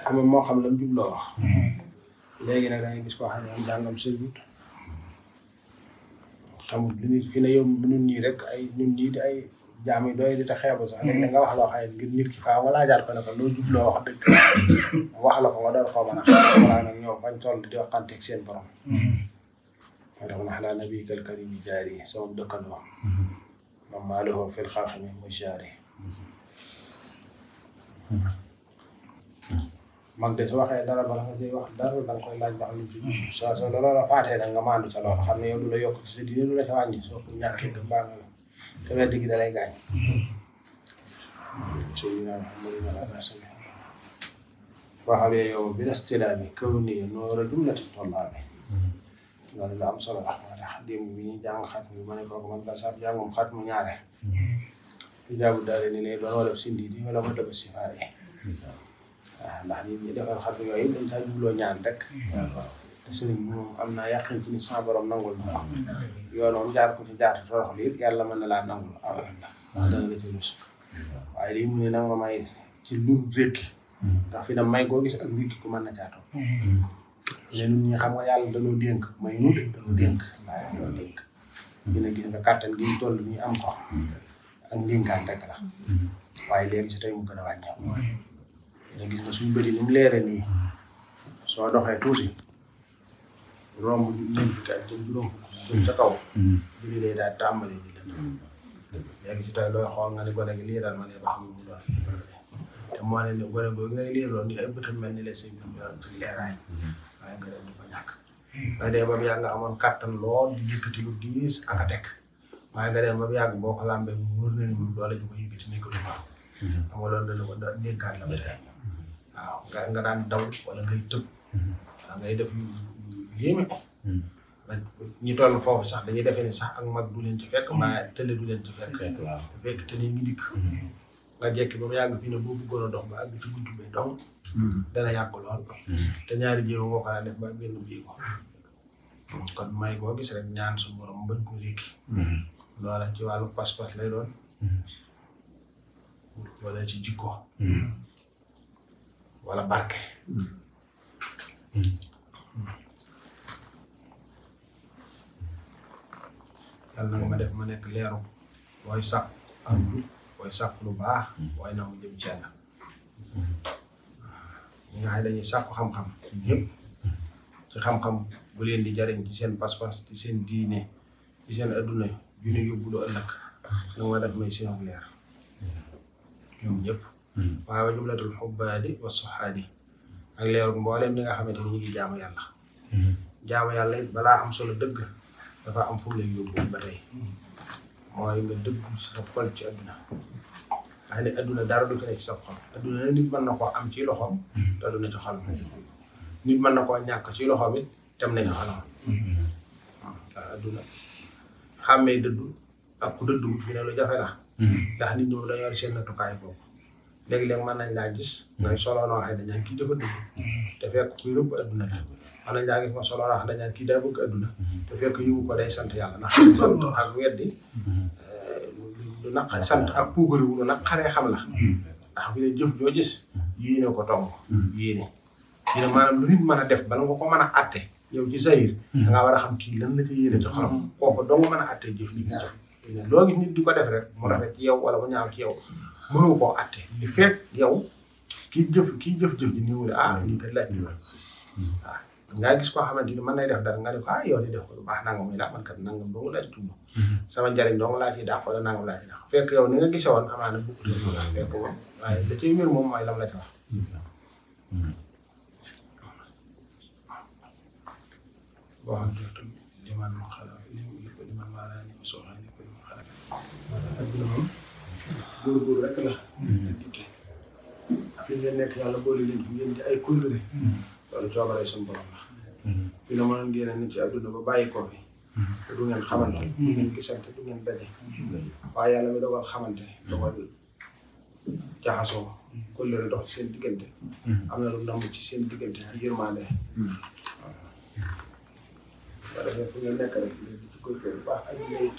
xam nga moo xam la mu jubloo wax léegi nag da ngay gis koo xam ne am jàngam sëriwut xamul lu nit fi ne yow ñun ñii rek ay ñun ñii di ay jaam yi doy di ta xeebu sax léegi da nga wax loo xam ne ngir nit ki faa nga laajaat ko ne ko loo jubloo wax dëgg wax la ko nga door koo mën a xam wala nag ñoom bañ toll di waxanteeg seen borom moo tax nax laa nabi kal karim jaari sama dëkkandoo mam maaluhu fil xalqi min mujaari mag de su waxee dara bala nga siy wax dara da nga koy laaj ba xam ne ci soo loolu la faatee nag nga maandu ca loolu xam ne yow du la yokk ci sa diine du la ca wàññi soo ko ñàkkee du mbaa nga la te wedd gi da lay gaañ Seydina Muhammadin ala sami waxawee yow bi lastilaami kawni noora jumlati tollaami loolu la am solo la moo tax démb bi ñuy jàng xat mi ma ne kooku man sax jàngum xat mu ñaare ijaabu daale ni lay doon wala sindi di wala ma daba sifaare waaw ndax nit ñi defal xat yooyu dañ saa jubloo ñaan rek te sëriñ bi moom am naa yàqin ci ni sa borom nangul na yoon moom jaar ko ci jaar torox li yàlla mën na laa nangul alhamdulilah wax dana la ci rus waaye lii mu ne nag ma may ci lu rékki ndax fi na may koo gis ak rékki ku mën na caatoo ne ñun ñi xam nga yàlla dañoo dénk may nu de dañoo dénk waaye dañoo dénk ñu ne gis nga kàttan gi ñu toll ñu am ko ak ndénkaan rek la waaye léegi si tey mu gën a wàññeeku nga gis nga suñu bëri ni mu leere nii soo doxee tuuti romb ñeent fukki at jëm juróom fukk ca kaw julli day daal tàmbali di dënd léegi si tey looy xool nga ni gone gi lii daal ma ne ba xam mu doon te moo ne gone googu ngay liiroon ni ay bëtam mel ni la sëñ bi ci leeraay waaye nga dem di ko ñàkk nga dee ba mu yàgg nga amoon kàttan lool di yëkkati lu diis ak a teg waaye nga dem ba mu yàgg boo ko làmbee mu wóor na ni moom doole ju ko yëkkati nekkatu ko xam nga loolu dana ko dénkaan la ba tey waaw nga daan daw wala ngay tëb wala ngay def yu yéeme ñi toll foofu sax dañuy defee ni sax ak mag du leen ci fekk maa tële du leen ci fekk fekk te ne ngi dikk nga jekki ba mu yàgg fii ne boo bëggoon a dox ba àgg ci buntu bi dong dana yàgg lool te ñaari jéego boo ko daan def ba benn jéego kon may boo gis rek ñaan su borom bañ ko rékki loola ci wàllu pas-pas lay doon wala ci jikko wala barke yàlla na nga ma def ma nekk leeru booy sàkku am lu booy sàkku lu baax waaye na mu jëm ci yàlla ñi nga xam ne dañuy sàkku xam-xam ñëpp ci xam-xam bu leen di jariñ ci seen pas-pas ci seen diine ci seen adduna yu ñu yóbbu lu ëllëg na ma def may seen leer ñoom ñëpp waaye wa jumlatul xubbaadi wa soxaadi ak leeru mbooleem li nga xamante ni ñu ngi jaamu yàlla jaamu yàlla it balaa am solo dëgg dafa am fu mu lay yóbbu ba tey mooy nga dëggu sa xol ci adduna waaye ne adduna dara du fi ne ci sa xol adduna ne nit mën na koo am ci loxoom te du ne ci xol nit mën na koo ñàkk ci loxoom it tem ne ci xolam waaw adduna xàmmee dëddu ak ku dëddu fi ne lu jafe la ndax nit ñi moom dañoo yor seen nattukaay boobu léegi-léegi mën nañ laa gis ngay solo noo xam ne dañaan kii dafa dëgg te fekk kuy rëbb adduna la mën nañ laa gis ma solo noo xam ne dañaan kii daa bëgg adduna te fekk yëgu ko day sant yàlla ndax sant ak weddi lu naq sant ak puukariwu lu naq xaree xam la ndax fi ne jëf joo gis yéene ko tomb yéene maanaam lu nit mën a def bala nga ko mën a atte yow ci sayir da ngaa war a xam kii lan la ci yéene ci xolam kooku dong mën a atte jëf ni jëf loo gis nit di ko def rek mu rafet ci yow wala mu ñaaw ci yow mënoo koo atte li fekk yow kii jëf ji nii wala lii kat laaj waaw ngaa gis koo xamante ni mën nay def dara nga ne ko yow di def ko lu baax nangam muy daa man kat nangam dong laa ci tudd sama njariñ dong laa ciy dàq wala nangam laa ci dàq fekk yow ni nga gisee woon amaana bu fekk moom waaye da ciy wér moom mooy lam la ci wax boo xam ne li man ma xalaat li man maa laa ni ma soxla ni ko li ma xalaat adduna moom góor rek la fi ngeen nekk yàlla boole leen fi ngeen di ay kóllëre loolu coobare suñu borom la fi na mënoon ngeen ne ci adduna ba bàyyi ko fi te du ngeen xamante du ngeen gisante du ngeen daje waaye yàlla mi dogal xamante dogal jaxasoo kóllëre dox ci seen diggante am na lu namb ci seen diggante ci yërmande waaw defee fu ngeen nekk rek léegi ci góorgóorlu baax ak léegi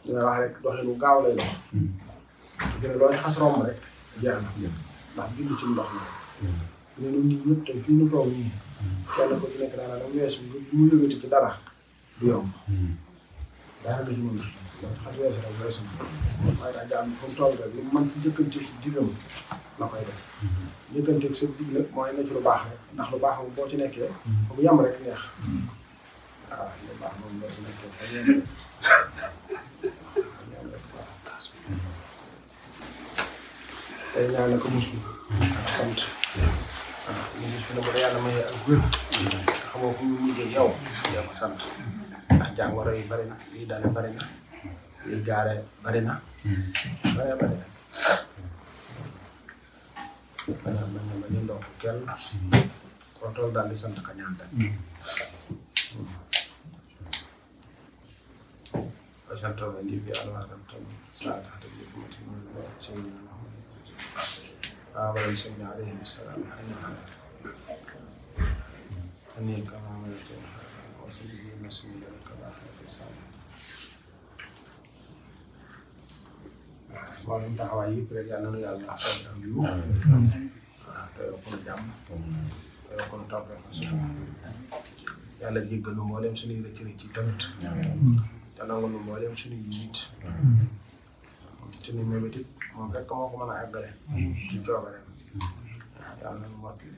li may wax rek doxinu gaaw lay dox gën a loolu xas romb rek jeex na ndax bind ci ndox mi ne ñun ñii ñëpp tey fii ñu toog nii kenn ko ci nekk daanaka dama weesu mu yëngati ci dara du yomb dara du ci mën a xas weesu rek weesu waaye daal jaam fu mu toll rek lu mën ci jëkkante ci diggam la koy def jëkkanteeg sa digg nag mooy na ci lu baax rek ndax lu baax moom boo ci nekkee fu mu yem rek neex waaw lu baax moom boo ci nekkee fa yem rek tey ñaan na ko muslu ak sant waaw ñu ngi fi ne bu la yàlla mayee ak wér xamoo fu mu mujjee yow yaa ko sant ndax jàngoro yi bari na lii daale bari na lii gaare bari na bari na man ma ñu ndokk kenn koo toll daal di sant ka ñaan rek sant wa ndi bi alwaadam tan saadaata bi mati sayyidina Muhammad wa sallam alayhi salam أني كما أمرت وصلي بسم الله كما wala taxawaay yëpp rek yàlla na yàlla xamal ak yu te yokku na jàmm te yokku na tawfeex yàlla jéggal nu mboolem suñuy rëcc rëcc ci tamit te nangu nu mboolem suñuy nit suñuy mébét it moom rek moo ko mën a àggale ci coobareem yàlla na nu mottali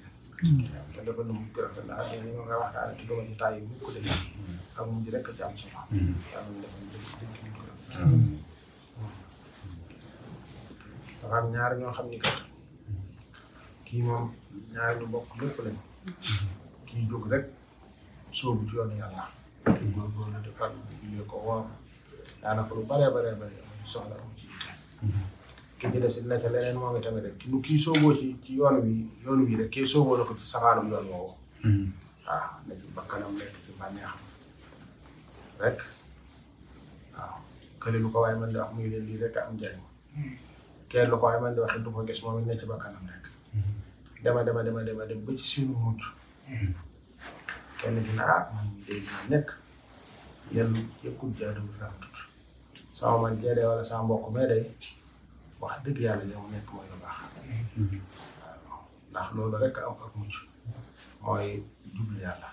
te dafa nu mujj rafet la ak ni ma koy waxtaane te duma ci tàyyi mukk de ak mujj rek ci am solo yàlla na defal dëgg ko dafa am ñaar ñoo xam ni kat kii moom ñaar ñu bokk lépp lañ kii jóg rek sóobu ci yoonu yàlla kii góorgóorlu di fàgg jullee ko woor daanaka lu bare soxla am ci itte ki ci des it nekk leneen moom itamit rek nu kii sooboo ci yoon wi rek kii sooboo na ko ci saxaanum yoon woowu waaw nekk ci bakkanam nekk ci bànneexam rek waaw kële lu ko waaye man di wax muy leen lii rek am njëriñ kenn lu ko waaye man di wax du ko gis moom it nekk ci bakkanam rek dema dem ba ci seenu mujj kenn dina man day naa nekk yéen yëkkul jaaduwul rafetut sama man jeedee wala sama mbokk mee day wax dëgg yàlla li mu nekk mooy lu baax waaw ndax loolu rek am ak mucc mooy jublu yàlla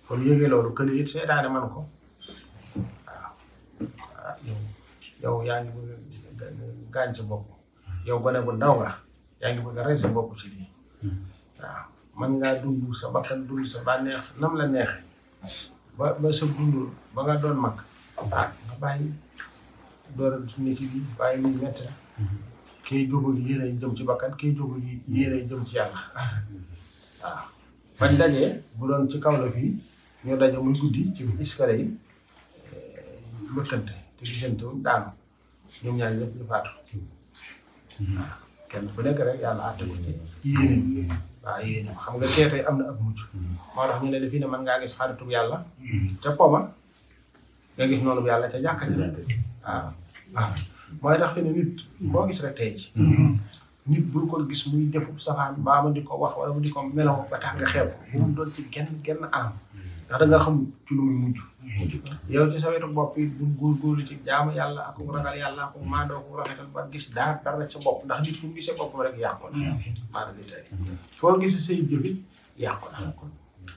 kon yëgee loolu kële it seetaane man ko waaw yow yaa ngi bëgg a gaañ sa bopp yow gone bu ndaw nga yaa ngi bëgg a rey sa bopp ci lii waaw man ngaa dund sa bakkan dund sa bànneex nam la neexee ba sa dund ba nga doon mag nga bàyyi dooral su nekk bi bàyyi muy metti la kii jógul yéene jëm ci bakkan kii jógul yéene jëm ci yàlla waaw bañ dajee bu doon ci kaw la fii ñoo daje muy guddi ci escalier yi mbëkkante te gisante wuñ daanu ñoom ñaar ñëpp ñu faatu waaw kenn ku nekk rek yàlla àtte ko ci yéene waaw yéene xam nga kee tey am na ak mucc moo tax ñu ne fii ne mën ngaa gis xaritu yàlla ca poma nga gis noonu yàlla ca jàkka ji waaw mooy tax fi ne nit boo gis rek tey ji nit bul ko gis muy defub safaan mbaa ma di ko wax wala mu di ko melaw ba tax nga xeeb bu mu doon ci genn anam ndax da nga xam ci lu muy mujj yow ci sa wetu bopp yi bul góorgóorlu ci jaamu yàlla ak ragal yàlla ak maandoo ko rafetal ba gis dara ci sa bopp ndax nit fu mu gisee boppam rek yàqu na maanaam di tey foo gis say jëfit yàqu na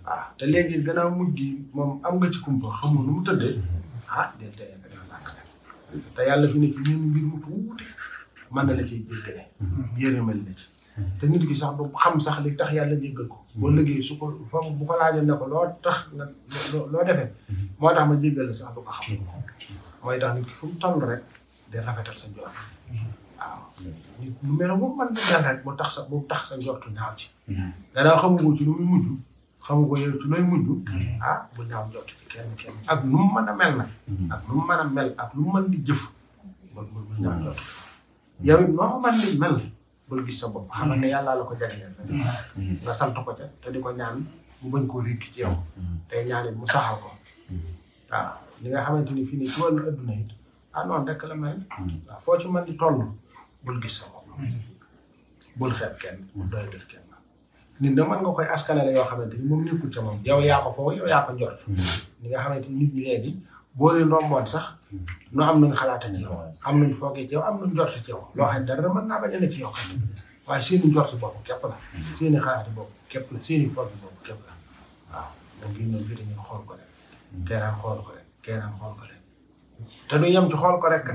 waaw te léegi gannaaw mujj gi moom am nga ci kumpa xamul nu mu tëddee del tey nga def lànk te yàlla fi ne ci ñun mbir mu tuuti mën na la ciy jéggale yërëmal la ci te nit ki sax du xam sax li tax yàlla jéggal ko boo liggéey su ko fa bu ko laajoon ne ko loo tax nga loo defee moo tax ma jéggal la sax du ko xam mooy tax nit ki fu mu toll rek day rafetal sa njort waaw nit lu mel bu mën di dal rek bu tax sa njortu ñaaw ci gannaaw xamu ci lu muy mujj xamu ko yow ci looy mujj bu ñaaw njort ci kenn ak nu mu mën a mel nag ak nu mu mën a mel ak lu mu mën di jëf bu ñaaw njort yow it noo mën di mel bul gis sa bopp xamal ne yàlla la ko jagleel nga sant ko ca te di ko ñaan mu bañ koo rékki ci yow te ñaan it mu saxal ko waaw li nga xamante ni fii nii ci wàllu adduna it noonu rek la mel waaw foo ci mën di toll bul gis sa bopp bul xeeb kenn bul doyadal kenn nit na mën nga koy askanale yoo xamante ni moom nekkul ca moom yow yaa ko foofu yow yaa ko njort ni nga xamante ni nit ñi léegi boo leen romboon sax nu am nañu xalaata ci yow am nañu foogee ci yow am nañu njort ci yow loo xam ne dara mën naa bañ a ne ci yow kat waaye seeni njort bopp képp la seeni xalaati bopp képp la seeni foogi bopp képp la waaw moom ngi noonu fi dañu xool ko rek keenaan xool ko rek keenaan xool ko rek te du yem ci xool ko rek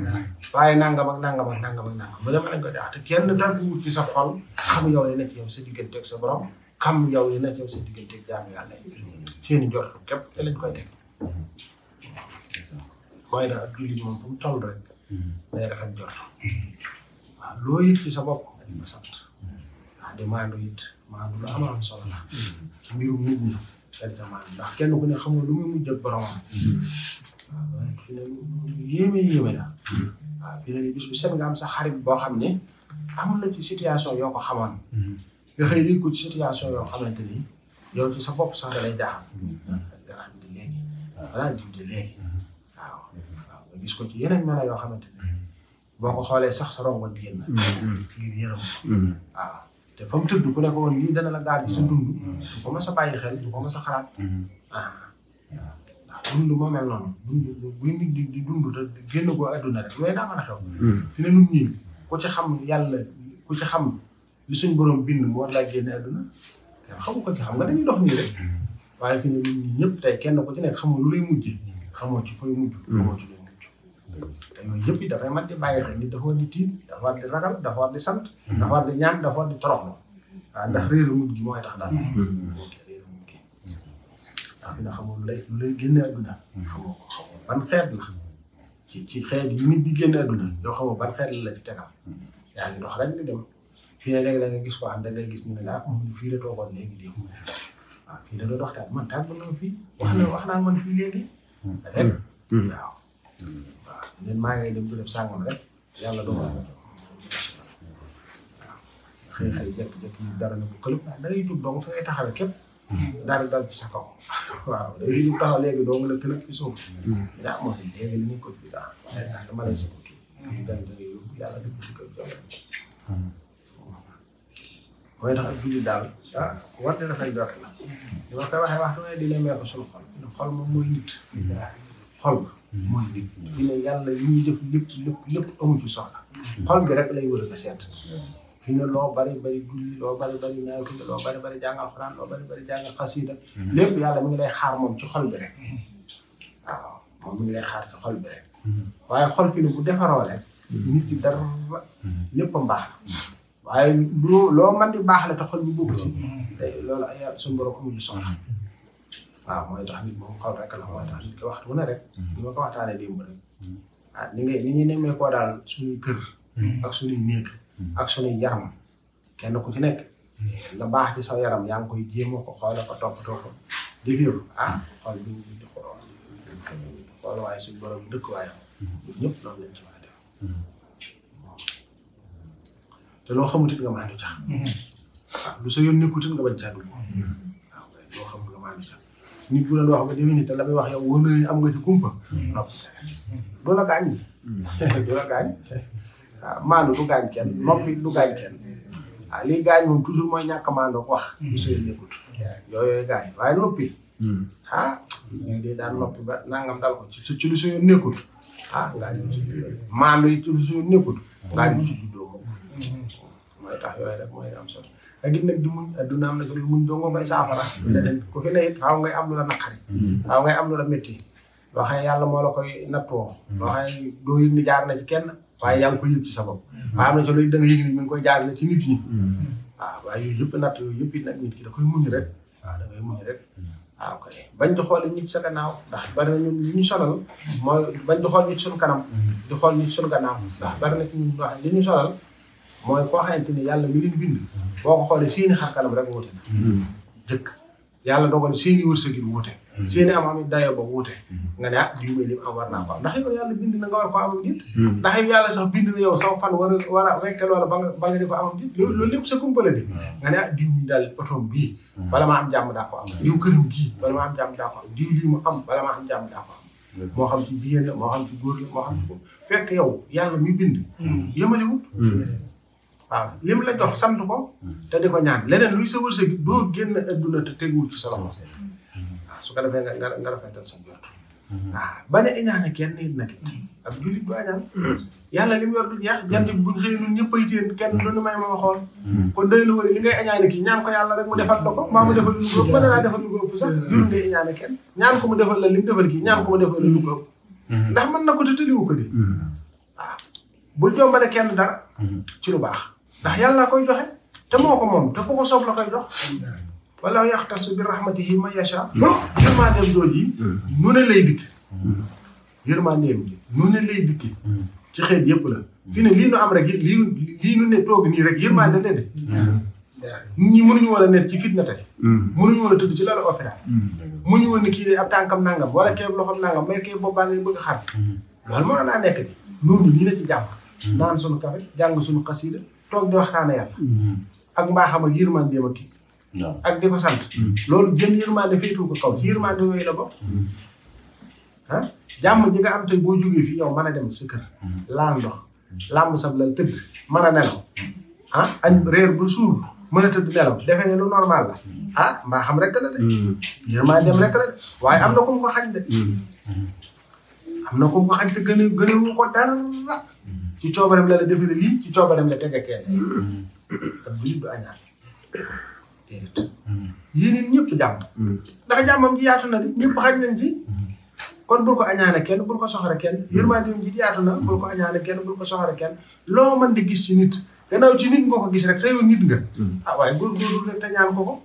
waaye nangam ak nangam ak nangam ak nangam bu demee nañ ko def te kenn tàgguwut ci sa xol xam yow li nekk ci yow sa digganteeg sa borom xam yow li nekk ci yow sa digganteeg jaamu yàlla yi seeni njort képp te lañ koy teg mooy daal ak jullit moom fu mu toll rek day rafet jot waaw loo yëg ci sa bopp dañ ma sant waaw di maandu it maandu lu am solo la mbirum nit ñi dañ ca maandu ndax kenn ku ne xamul lu muy mujj ak boromam waaw fi ne yéeme la waaw fi ne bis bu set nga am sa xarit boo xam ne am na ci situation yoo ko xamoon nga xëy lii ko ci situation yoo xamante ni yow ci sa bopp sax da lay jaaxal garaan di léegi balaa jiw di léegi waaw nga gis ko ci yeneen mela yoo xamante ni boo ko xoolee sax sa rongo di génn ngir yërëm waaw te fa mu tëdd ku ne ko woon lii dana la gaal ci sa dund du ko mas a bàyyi xel du ko mas a xalaat ndax dund moo mel noonu dund buy nit di dund te génn ko adduna rek looy daa mën a xew fi ne nun ñii ku ci xam yàlla ku ci xam li suñ borom bind mu war laa génne adduna kenn xamu ko ci xam nga dañuy dox nii rek waaye fi ne nun ñi ñëpp tey kenn ku ci nekk xamoo lu lay mujje xamoo ci fooy mujj xamoo ci lay mujj te yooyu yëpp yi dafay mat di bàyyi xel nit dafa war di tiit dafa war di ragal dafa war di sant dafa war di ñaan dafa war di toroxlu waaw ndax réeru mujj gi mooy tax daal réeru mujj gi ndax fi ne xamoo lu lay génne adduna xamoo ko xamoo ban xeet la ci xeet yi nit di génne adduna yoo xamoo ban xeet la ci tegal yaa ngi dox rek di dem fii ne léegi da nga gis ko xam da ngay gis ñu ne la moom fii la toogoon léegi dégg waaw fii la doon waxtaan man tàgg na fii wax naa man fii léegi rek waaw leen maa ngay dem du def sàngam rek yàlla doo waaw xëy jékki-jékki dara na bu këlëb da ngay jug dong fa ngay taxawee képp daal dal ci sa kaw waaw da ngay jug taxaw léegi doo nga la këlëb ci suuf daa moo ne léegi li ñu ko fi daa dama lay sa ko kii da ngay yóbbu yàlla def ci kër jox mooy tax ak julli daal war na dafay jot la li ma koy waxee waxtu ne di leen ko suñu xol moom mooy nit xol mooy nit fi ne yàlla li ñuy def lépp amu ci soxla xol bi rek lay wër a seet fi ne loo bari julli loo bari naafila loo bari jàng alxuraan loo bari jàng xasida lépp yàlla mi ngi lay xaar moom ci xol bi rek waaw moom mi ngi lay xaar ci xol bi rek waaye xol fi ne bu defaroo rek nit ci dara lépp a mbaax waaye loo mën di baax la te xol bi bokk ci loolu ay suñu borom amul lu soxla waaw mooy tax nit moom xol rek la mooy tax nit ki waxtu wu ne rek li ma ko waxtaanee démb rek ni ñuy nemmee koo daal suñuy kër ak suñuy néeg ak suñuy yaram kenn ku ci nekk la baax ci sa yaram yaa ngi koy jéema ko xoole ko toppatoo ko di vivre xol bi ñu di xool waaye suñu borom dëkk waaye ñëpp loolu lañ ci war a def te loo xamut it nga maandu ca waaw lu sa yoon nekkut it nga bañ caa dugg waaw loo xamul nga maandu ca nit bu doon wax ba déwén te la muy wax yow wóor na ni am nga ci kumpa nopp du la gaañ du la gaañ waaw maandu du gaañ kenn noppi du gaañ kenn waaw liy gaañ moom toujours mooy ñàkk a maandoo ko wax lu sa yoon nekkut yooyu gaañ waaye noppi de daan noppi ba nangam dal ko ci lu sa yoon nekkut gaañ maandu yi ci lu sa yoon nekkut gaañ ci juddoo moom mooy tax yooyu rek mooy am solo ak it nag di muñ adduna am na ci lu muñ doo nga koy saafara leneen ku fi ne it xaw ngay am lu la naqari xaw ngay am lu la métti loo xam ne yàlla moo la koy nattoo loo xam ne doo yëg ni jaar na ci kenn waaye yaa ngi koy yëg ci sa bopp waaye am na ci loolu da nga yëg ni mi ngi koy jaarale ci nit ñi waaw waaye yooyu yëpp natt yooyu yëpp it nag nit ki da koy muñ rek waaw da ngay muñ rek waaw kay bañ di xool nit sa gannaaw ndax bari na ñun li ñu sonal mooy bañ di xool nit suñu kanam di xool nit suñu gannaaw ndax bari na ci ñun wax li ñu sonal mooy koo xamante ni yàlla mi leen bind boo ko xoolee seeni xar kanam rek wuute na dëkk yàlla dogal seeni wërsëg yi wuute seeni am dayoo ba wuute nga ne lii may lim am war naa ko am ndax yow yàlla bind na nga war ko amam nit ndax yow yàlla sax bind na yow saw fan war a fekke loola ba nga di ko amam nit loolu lépp sa kumpala di nga ne diw mi daal otoom bii bala maa am jàmm daa ko am diw këram gii bala maa am jàmm daa ko am diw lii mu am bala maa am jàmm daa ko am moo xam ci jigéen la moo xam ci góor la moo xam ci góor fekk yow yàlla mi bind yemalewut waaw lim la jox sant ko te di ko ñaan leneen luy sa wërsëg doo génn adduna te teguwul ci sa loxo waaw su ko defee nga rafetal sa njort bañ a iñaane kenn nit nag ab jullit du añaan yàlla li mu yor du jeex jant bi buñ xëy ñun ñëpp ay teen kenn lu may ma xool kon doy lu wari li ngay añaane kii ñaan ko yàlla rek mu defal la ko maa mu defal lu ko ëpp mën na laa defal lu ko ëpp sax jur ngay iñaane kenn ñaan ko mu defal la li mu defal kii ñaan ko mu defal la lu ko ëpp ndax mën na ko te tëliwu ko de waaw bul jombale kenn dara ci lu baax ndax yàlla koy joxe te moo ko moom te ku ko soob la koy jox wala yaxtasu bi rahmatihi man yasha yërmandeem jooji nu ne lay dikk yërmandeem ji nu ne lay dikki ci xeet yëpp la fi ne lii nu am rek lii nu ne toog nii rek yërmande ne de nit ñi mënuñu woon a nekk ci fitna tey mënuñu woon a tëdd ci lalu hôpital mënuñu woon ne kii de ab tànkam nangam wala kee loxom nangam mais kee boobaa ngay bëgg a xar loolu moo naa nekk di noonu ñi ne ci jàmm naan suñu kafe jàng suñu xasida toog di waxtaane yàlla ak mbaaxam ak yërmandeem ak kii ak di ko sant loolu jëm yërmande féetu ko kaw ci yërmande yooyu la bokk ah jàmm ji nga am tey boo jógee fii yow mën a dem sa kër laal ndox làmb sam lal tëdd mën a nelaw ah añ reer ba suur mën a tëdd nelaw defe ne lu normal la ah mbaa xam rek la de yërmandeem rek la de waaye am na ku mu ko xañ de am na ku mu ko xañ te gën a wu ko dara ci coobareem la defee lii ci coobareem la tege kenn ak jullit du añaan déedéet yéen ñëpp jàmm ndax jàmmam ji yaatu na di ñëpp xaj nañ ci kon bul ko añaane kenn bul ko soxore kenn yërmandeem ji yaatu na bul ko añaane kenn bul ko soxore kenn loo mën di gis ci nit gannaaw ci nit nga ko gis rek te yow nit nga ah waaye góorgóorlu rek te ñaan ko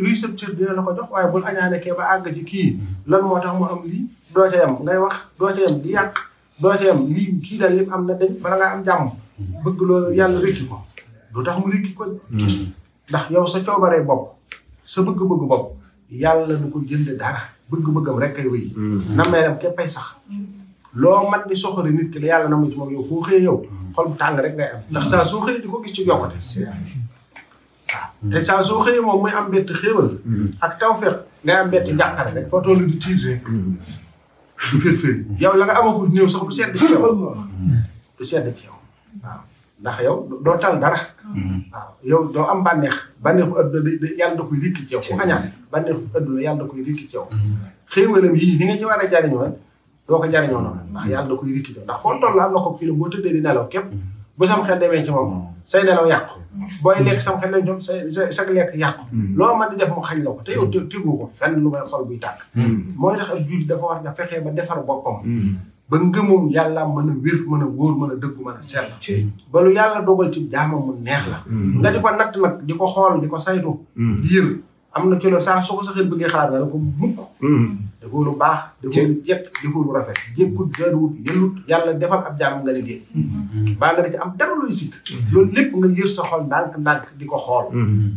luy sëb cër dina la ko jox waaye bul añaane kee ba àgg ci kii lan moo tax mu am lii doo ca yam ngay wax doo ca yam di yàq doo ca yam lii kii daal yëpp am na dañ bala ngaa am jàmm bëgg loolu yàlla rékki ko du tax mu rékki ko ndax yow sa coobaree bopp sa bëgg-bëgg bopp yàlla du ko jënd dara bëgg-bëggam rek kay wéy nameeram képpay sax loo man di soxore nit ki la yàlla na mu ci moom yow foo xëyee yow xol bu tàng rek ngay am ndax saa soo xëyee di ko gis ci yokkute waaw te saa soo xëyee moom muy am mbett xéewal ak tawfeex ngay am mbett njàqare rek foo toll di tiit rek du fér-fér yow la nga amagul néew sax du sedd ci yow du sedd ci yow waaw ndax yow doo tal dara waaw yow doo am bànneexu adduna yàlla da koy rikki ci yow ku añaan bànneexu adduna yàlla da koy rikki ci yow xéewalam yii ni nga ci war a jariñoo doo ko jariñoo noonu ndax yàlla da koy rikki ci yow ndax foo toll am na ko fii la boo tëddee di nelaw képp bu sam xel demee ci moom say nelaw yàqu booy lekk sam xel dem ci moom sa lekk yàqu loo mën di def mu xañ la ko te yow tegoo ko fenn lu may xol buy tàkk mooy tax ab jullit dafa war na fexee ba defar boppam ba ngëmum yàlla mën a wér mën a wóor mën a dëggu mën a sell ba lu yàlla dogal ci jaamam mu neex la nga di ko natt nag di ko xool di ko saytu di yër am na ci loolu saa soo ko sa xel bëggee xalaat nga ne ko mukk defoo lu baax defoo lu jekk defoo lu rafet jékkut jaaduwut yellut yàlla defal ab jaam nga liggéey baa nga da ci am dara luy sikk loolu lépp nga yër sa xol ndànk-ndànk di ko xool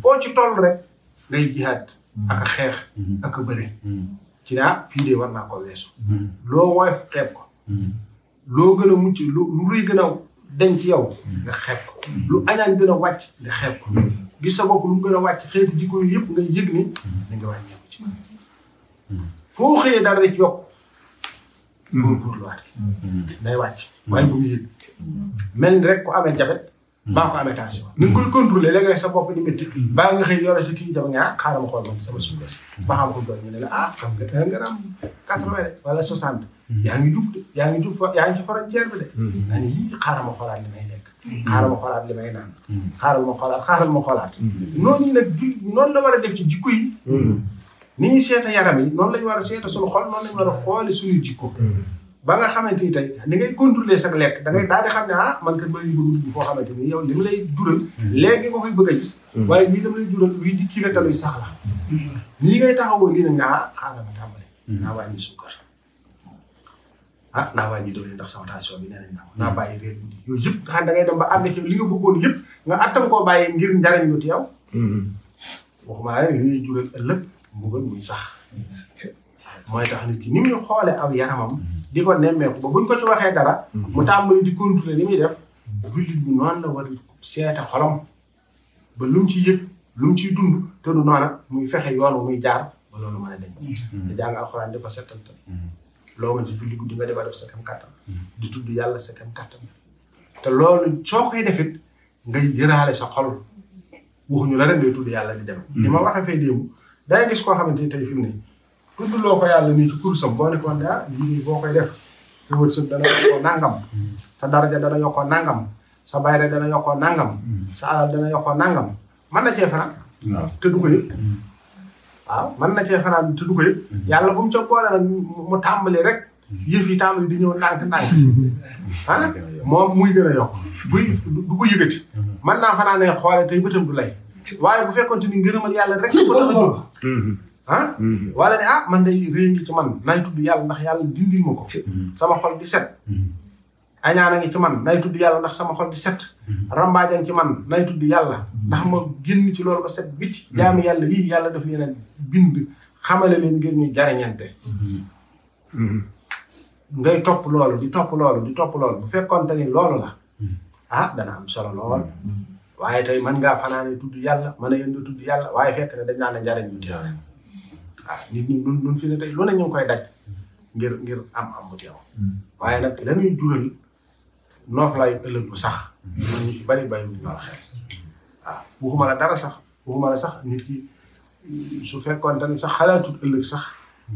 foo ci toll rek ngay jihaad ak a xeex ak a bëre ci naa fii de war naa ko weesu loo woyof xeeb ko loo gën a mucc lu luy gën a denc ci yow nga xeeb ko lu añaan gën a wàcc nga xeeb ko gis sa bopp lu mu gën a wàcc xeetu jikko yi yëpp nga yëg ni da nga wàññeeku ci foo xëyee dara rek yokk góorgóorluwaat day wàcc waaye bu mu yëg mel ni rek ku amee jabet baa ko amee tension ni nga koy contrôler léeg-léeg sa bopp di métti baa nga xëy yore sa kii jab nga xaaral ma xool man sama suukar si ba xam ko doon ñu ne la xam nga nga am 80 wala 60 yaa ngi jub de yaa ngi ci frontière bi de nga ni yii xaaral ma xoolaat li may lekk xaaral ma xoolaat li may naan xaaral ma xoolaat noonu nag noonu la war a def ci jikko yi ni ñuy seeta yaram yi noonu lañu war a seeta suñu xol noonu lañu war a xoole suñu jikko ba nga xamante ni tey ni ngay contrôler sa lekk da ngay daal di xam ne man kat ba bëgg dugg foo xamante ni yow li mu lay jural léegi nga koy bëgg a gis waaye lii dama lay jural luy kii la taluy sax la nii ngay taxawoo lii nag nga xaaral ma tàmbale naa wàññi suukar naa wàññi doole ndax sama tension bi nee nañ naa bàyyi réer guddi yooyu yëpp nga xam da ngay dem ba àgg ci li nga bëggoon yëpp nga attan koo bàyyi ngir njariñ lu teew waxuma rek li ngay jural ëllëg mbugal muy sax mooy tax nit ki ni muy xoolee aw yaramam di ko nemmeeku ba buñ ko ci waxee dara mu tàmbali di contrôler li muy def jullit bi noonu la war a seeta xolam ba lu mu ci yëg lu mu ciy dund te du noona muy fexe yoon muy jaar ba loolu mën a deñ di jàng alxuraan di ko settantal loo mën ci julli guddi nga defa def sa kam kàttan di tudd yàlla sa kam kàttan te loolu soo koy defit ngay yëraale sa xol waxuñu la rek ngay tudd yàlla di dem li ma waxee fay démb day gis koo xamante ni tey fi mu ne tuddloo ko yàlla nii ci kursam boo ne ko ne ah lii boo koy def sa wërsëg dana yokkoo nangam sa daraja dana yokkoo nangam sa bayre dana yokkoo nangam sa alal dana yokkoo nangam mën na cee fanaan te du ko yëg waaw mën na cee fanaan te du ko yëg yàlla bu mu ca boole nag mu tàmbali rek yëf yi tàmbali di ñëw ndànk ah moom muy gën a yokk du ko yëgati mën naa fanaanee xoole tey bëtam du lay waaye bu fekkoon te ni ngërëmal yàlla rek ko tax a jóg ah wala ne ah man day réy ngi ci man nay tudd yàlla ndax yàlla dindil ma ko sama xol di set añaan a ngi ci man nay tudd yàlla ndax sama xol di set rambaajan ci man nay tudd yàlla ndax ma génn ci loolu ba set bicc jaami yàlla yii yàlla daf leen a bind xamale leen ngir ñu jariñante ngay topp loolu di topp loolu bu fekkoonte ni loolu la ah dana am solo lool waaye tey mën ngaa fanaane tudd yàlla mën a yëndu tudd yàlla waaye fekk ne dañ naan ne njariñ ñu teew rek waaw nit ñi nun fi ne tey lu ne ñu ngi koy daj ngir am mu teew waaye nag lañuy jural nooflaay ëllëg bu sax man ñu ci bari ñu ñoo xel waaw waxuma la dara sax waxuma la sax nit ki su fekkoon tamit sax xalaatut ëllëg sax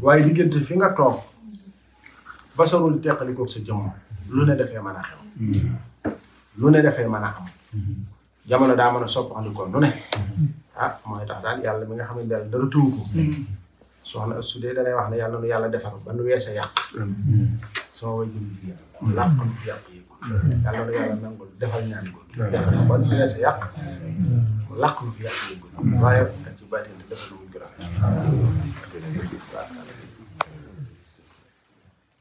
waaye diggante fi nga toog ba sarul teqalikoog sa jëmm lu ne defee mën a xew lu ne defee mën a am jamono daa mën a soppandikoo nu ne ah mooy tax daal yàlla mi nga xam ne daal dara tëwu ko soxna su dee danay wax ne yàlla nu yàlla defar ba nu weese yàq sama way jëm bi làq nu fi yàq yëgul yàlla nu yàlla nangul defal ñaan ko defar ba nu weese yàq mu làq nu fi yàq yëgul waaye ak ci baatin defal nu mu gërëm